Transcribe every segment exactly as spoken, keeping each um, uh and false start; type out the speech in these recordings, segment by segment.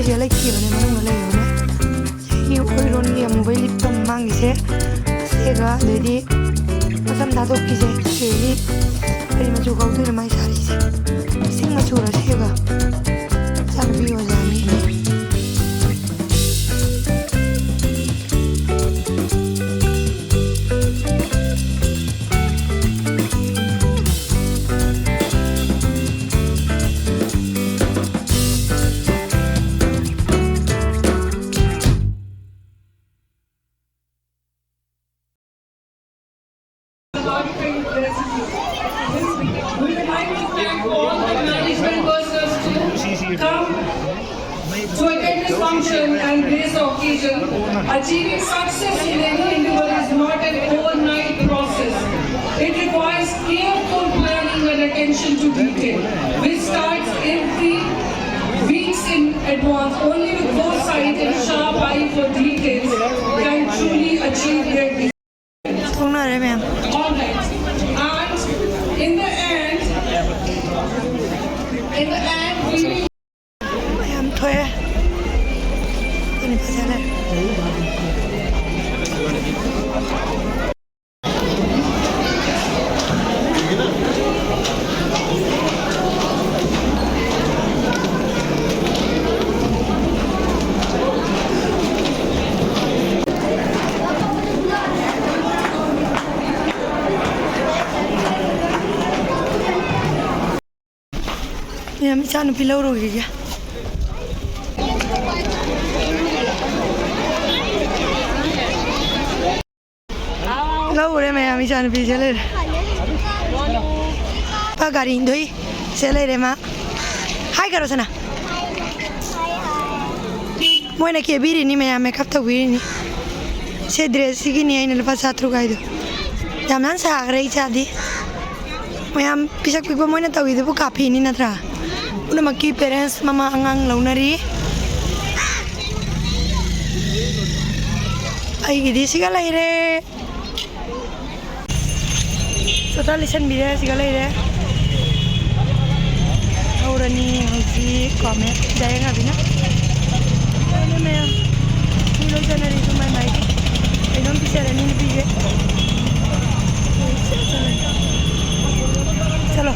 ꯁꯤꯗ ꯂꯩꯇꯦꯕꯅꯦ, ꯃꯅꯨꯡꯗ ꯂꯩꯔꯕꯅꯦ꯫ ꯁꯤꯒꯤ ꯑꯩꯈꯣꯏ ꯔꯣꯟꯒꯤ ꯑꯃꯨꯕꯩ ꯂꯤꯞ ꯕꯥꯝ ꯃꯥꯡꯒꯤꯁꯦ, ꯁꯤꯒ ꯑꯗꯩꯗꯤ ꯃꯁꯝ ꯊꯥꯗꯣꯛꯄꯤꯁꯦ, ꯁꯤꯗꯩꯗꯤ ꯀꯔꯤ ꯃꯆꯨ ꯀꯧꯗꯣꯏꯅꯣ ꯃꯥꯏ ꯁꯥꯔꯤꯁꯦ? ꯏꯁꯤꯡ ꯃꯆꯨꯔ ꯁꯤꯒ? ꯏꯆꯥꯅꯨꯄꯤ ꯑꯣꯖꯥꯅꯤ꯫ We would like to thank all the management personnel to come to attend this function and grace the occasion. Achieving success in any endeavor is not an overnight process. It requires careful planning and attention to detail, which starts every weeks in advance. Only with foresight and sharp eye for details can truly achieve their vision. ꯊꯣꯡꯅꯔꯦ ꯃꯌꯥꯝ꯫ All right. And in the end, in the end, we will ꯃꯌꯥꯝ ꯊꯣꯛꯑꯦ꯫ ꯑꯗꯨꯅꯤ ꯐꯖꯅ꯫ ꯃꯌꯥꯝ, ꯏꯆꯥꯅꯨꯄꯤ ꯂꯧꯔꯨꯈꯤꯒꯦ꯫ ꯂꯧꯔꯦ ꯃꯌꯥꯝ, ꯏꯆꯥꯅꯨꯄꯤꯁꯦ ꯂꯩꯔꯦ꯫ ꯄꯥ ꯒꯥꯔꯤ ꯏꯟꯗꯣꯏ ꯁꯦ ꯂꯩꯔꯦ ꯃꯥ꯫ ꯍꯥꯏ ꯀꯔꯣ ꯁꯅꯥ꯫ ꯃꯣꯏꯅ ꯀꯦꯕꯤꯔꯤꯅꯤ ꯃꯌꯥꯝ, ꯃꯦꯀꯞ ꯇꯧꯕꯤꯔꯤꯅꯤ꯫ ꯁꯦ ꯗ꯭ꯔꯦꯁꯁꯤꯒꯤꯅꯤ ꯑꯩꯅ ꯂꯨꯄꯥ ꯆꯥꯇ꯭ꯔꯨꯛ ꯍꯥꯏꯗꯣ꯫ ꯌꯥꯝ ꯌꯥꯝ ꯁꯥꯈ꯭ꯔꯦ ꯏꯆꯥꯗꯤ꯫ ꯃꯌꯥꯝ ꯄꯤꯁꯛ ꯄꯤꯛꯄ ꯃꯣꯏꯅ ꯇꯧꯔꯤꯗꯨꯕꯨ ꯀꯥꯐꯤꯅꯤ ꯅꯠꯇ꯭ꯔꯥ? ꯄꯨꯝꯅꯃꯛꯀꯤ parents ꯃꯃꯥ ꯑꯉꯥꯡ ꯂꯧꯅꯔꯤ꯫ ꯑꯩꯒꯤꯗꯤ ꯁꯤꯒ ꯂꯩꯔꯦ꯫ ꯆꯣꯊꯥ ꯂꯤꯠꯁꯟꯕꯤꯔꯦ, ꯁꯤꯒ ꯂꯩꯔꯦ꯫ ꯍꯧꯔꯅꯤ ꯍꯧꯖꯤꯛ ꯀꯣꯃꯦꯠ ꯌꯥꯏꯌꯦ ꯉꯥꯕꯤꯅ꯫ ꯃꯌꯥꯝ ꯃꯤ ꯂꯣꯏ ꯆꯠꯅꯔꯤ ꯑꯗꯨ ꯃꯥꯏ ꯃꯥꯏꯒꯤ ꯀꯩꯅꯣꯝ ꯄꯤꯖꯔꯅꯤ ꯅꯨꯄꯤꯁꯦ꯫ ꯆꯠꯂꯣ꯫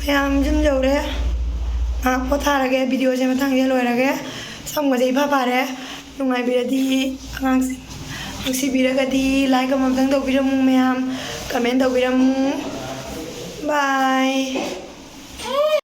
ꯃꯌꯥꯝ ꯌꯨꯝ ꯌꯧꯔꯦ꯫ ꯉꯥꯏꯍꯥꯛ ꯄꯣꯊꯥꯔꯒꯦ꯫ ꯚꯤꯗꯤꯑꯣꯁꯦ ꯃꯇꯥꯡꯁꯤꯗ ꯂꯣꯏꯔꯒꯦ꯫ ꯁꯝꯒꯁꯦ ꯏꯐꯥ ꯐꯥꯔꯦ꯫ ꯅꯨꯡꯉꯥꯏꯕꯤꯔꯗꯤ, ꯑꯉꯥꯡꯁꯤꯡ ꯅꯨꯡꯁꯤꯕꯤꯔꯒꯗꯤ like ꯑꯃꯃꯝꯇꯪ ꯇꯧꯕꯤꯔꯝꯃꯨ ꯃꯌꯥꯝ, comment ꯇꯧꯕꯤꯔꯝꯃꯨ꯫ Bye꯫